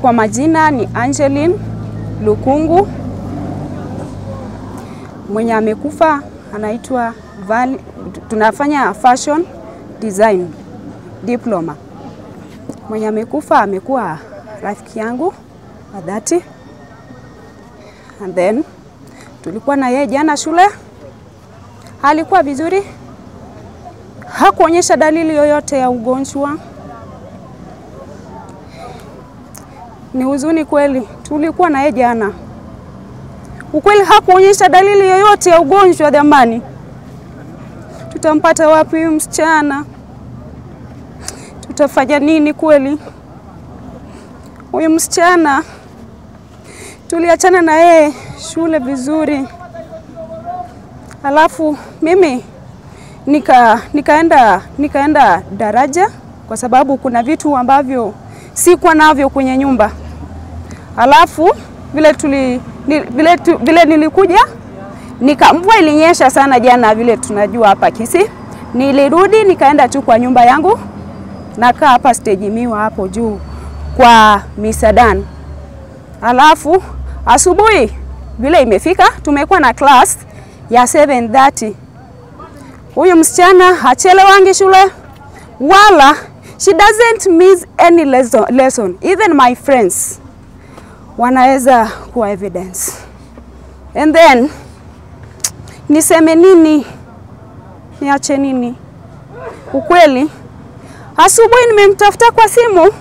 Kwa majina ni Angeline Lukungu. Mwenye amekufa anaitwa Vali, tunafanya fashion design diploma. Mwenye amekufa amekuwa rafiki yangu wa dhati. And then tulikuwa na yeye jana shule. Alikuwa vizuri. Hakuonyesha dalili yoyote ya ugonjwa. Ni huzuni kweli, tulikuwa na yeye jana. Ukweli hakuonyesha dalili yoyote ya ugonjwa jamani. Tutampata wapi huyu msichana? Tutafanya nini kweli? Huyu msichana tuliachana na yeye shule vizuri. Alafu mimi nikaenda daraja kwa sababu kuna vitu ambavyo sikuwa navyo kwenye nyumba. Alafu vile nilikuja, mvua ilinyesha sana jana vile tunajua hapa Kisii. Nilirudi nikaenda tu kwa nyumba yangu, nakaa hapa stage miwa hapo juu kwa Misadan. Alafu asubuhi vile imefika, tumekuwa na class ya 7:30. Huyu msichana hachelewangi shule wala she doesn't miss any lesson. Even my friends wanaweza kuwa evidence. And then niseme nini? Niache nini? Ukweli asubuhi nimemtafuta kwa simu,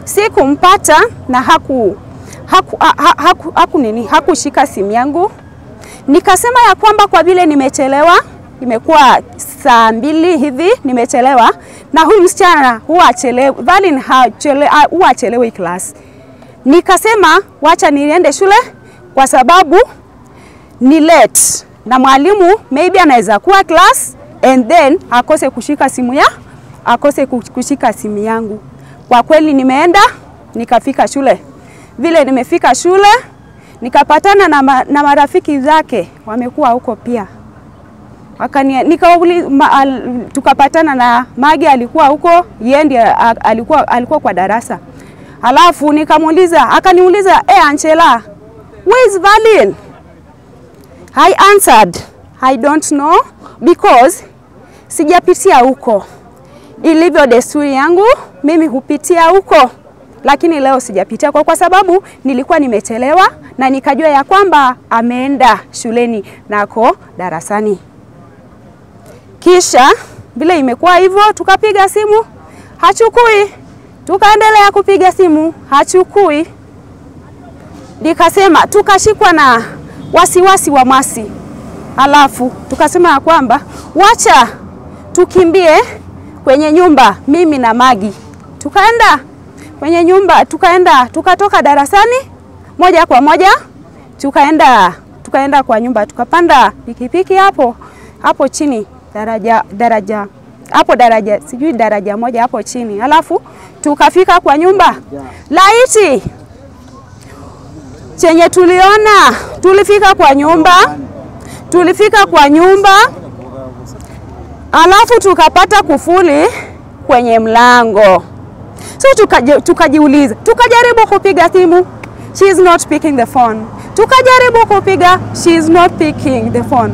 sikumpata na hakushika simu yangu. Nikasema ya kwamba kwa vile nimechelewa, imekuwa saa 2 hivi nimechelewa, na huyu msichana huwa achelewe, Valin huwa achelewe class. Nikasema wacha niende shule kwa sababu ni late na mwalimu maybe anaweza kuwa class and then akose kushika simu ya akose kushika simu yangu. Kwa kweli nimeenda nikafika shule. Vile nimefika shule nikapatana na marafiki zake wamekuwa huko pia. Tukapatana na Magi alikuwa huko, yeye ndiye alikuwa kwa darasa. Alafu nikamuuliza, akaniuliza, "Angela, where is Valin?" I answered, "I don't know because sijapitia huko. Ilivyo desturi yangu, mimi hupitia huko. Lakini leo sijapitia kwa sababu nilikuwa nimechelewa na nikajua ya kwamba ameenda shuleni nako darasani." Kisha vile imekuwa hivyo tukapiga simu, hachukui. Tukaendelea kupiga simu, hachukui. Nikasema tukashikwa na wasiwasi wa masi. Alafu tukasema ya kwamba wacha tukimbie kwenye nyumba, mimi na Magi. Tukaenda kwenye nyumba, tukatoka darasani moja kwa moja tukaenda kwa nyumba, tukapanda pikipiki hapo chini daraja hapo daraja sijui daraja moja hapo chini. Alafu tukafika kwa nyumba. Laiti chenye tuliona, tulifika kwa nyumba, alafu tukapata kufuli kwenye mlango. So tukajiuliza, tukajaribu kupiga simu, she is not picking the phone. Tukajaribu kupiga, she is not picking the phone.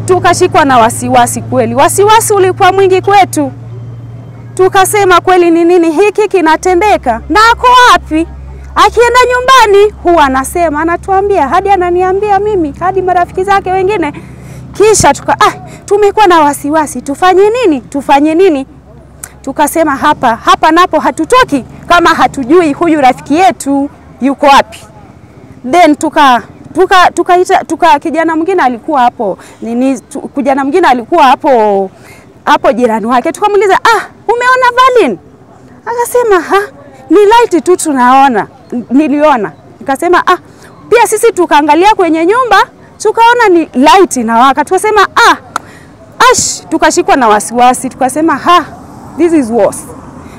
Tukashikwa na wasiwasi kweli. Wasiwasi ulikuwa mwingi kwetu. Tukasema kweli ni nini hiki kinatendeka? Na ako wapi? Akienda nyumbani huwa anasema, anatuambia, hadi ananiambia mimi, hadi marafiki zake wengine. Kisha tumekuwa na wasiwasi, tufanye nini? Tufanye nini? Tukasema hapa napo hatutoki kama hatujui huyu rafiki yetu yuko wapi. Then tuka kijana mwingine alikuwa hapo, kijana mwingine alikuwa hapo jirani wake. Tukamuuliza, umeona Valin? Akasema, ni light tu tunaona, niliona. Nikasema pia sisi tukaangalia kwenye nyumba, tukaona ni light inawaka. Tukasema ash, tukashikwa na wasiwasi, tukasema this is worse.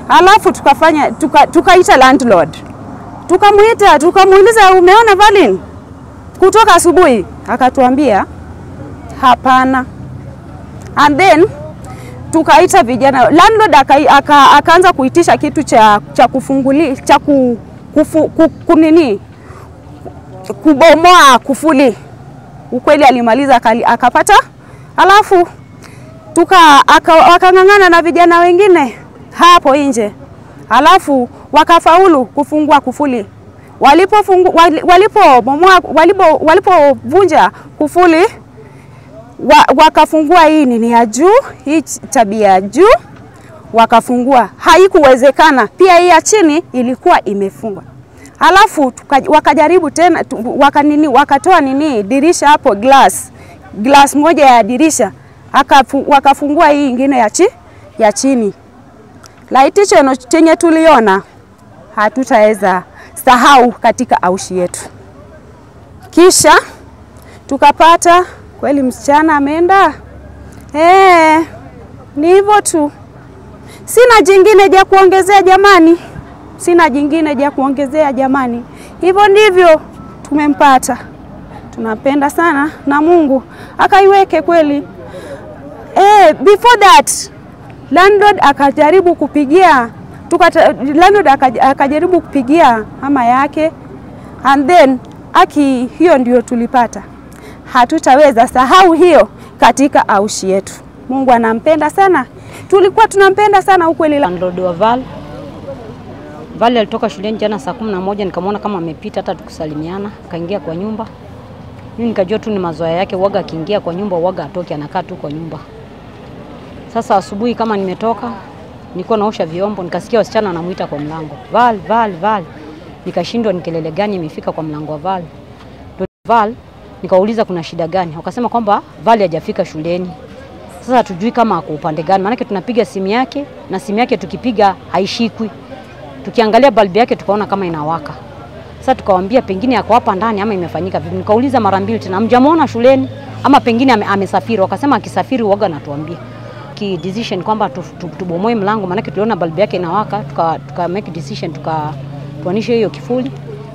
Alafu tukafanya tukaita landlord. Tukamuita, tukamuuliza umeona Valin? Kutoka asubuhi akatuambia Hapana. And then tukaita vijana, landlord akaanza kuitisha kitu cha kufunguli, cha kunini, kubomoa kufuli. Ukweli alimaliza akapata. Alafu wakang'ang'ana na vijana wengine hapo nje. Alafu wakafaulu kufungua kufuli. Walipovunja kufuli, wakafungua hii nini ya juu, hii tabia ya juu wakafungua. Haikuwezekana. Pia hii ya chini ilikuwa imefungwa. Alafu wakajaribu tena, wakatoa nini dirisha hapo, glass moja ya dirisha, wakafungua hii ingine ya chini. Laiti chenye tuliona hatutaweza sahau katika aushi yetu. Kisha tukapata kweli msichana ameenda. Ni hivyo tu. Sina jingine ja kuongezea jamani. Sina jingine ja kuongezea jamani. Hivyo ndivyo tumempata. Tunapenda sana na Mungu akaiweke kweli. Before that landlord akajaribu kupigia, landlord akajaribu kupigia mama yake, and then aki hiyo ndio tulipata. Hatutaweza sahau hiyo katika aushi yetu. Mungu anampenda sana. Tulikuwa tunampenda sana ukweli. Landlord wa Val. Val alitoka shuleni jana saa 11, nikamwona kama amepita, hata tukusalimiana, akaingia kwa nyumba. Mimi nikajua tu ni mazoea yake, waga akiingia kwa nyumba waga atoki, anakaa tu kwa nyumba. Sasa asubuhi kama nimetoka, nilikuwa naosha vyombo, nikasikia wasichana wanamuita kwa mlango. Val, Val, Val. Nikashindwa ni kelele gani imefika kwa mlango wa Val. Ndio Val, nikauliza kuna shida gani? Wakasema kwamba Val hajafika shuleni. Sasa hatujui kama ako upande gani, maana tunapiga simu yake na simu yake tukipiga haishikwi. Tukiangalia balbu yake tukaona kama inawaka. Sasa tukawaambia pengine ako hapa ndani ama imefanyika vipi. Nikauliza mara mbili tena, hamjamuona shuleni ama pengine amesafiri? Wakasema akisafiri huaga anatuambia. Ki decision kwamba tubomoe mlango, maana tuliona balbu yake inawaka, tuka make decision, tukatuanisha hiyo kifuli,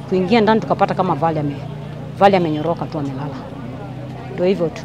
tuingia ndani tukapata kama Vali amenyoroka tu amelala. Ndio hivyo tu.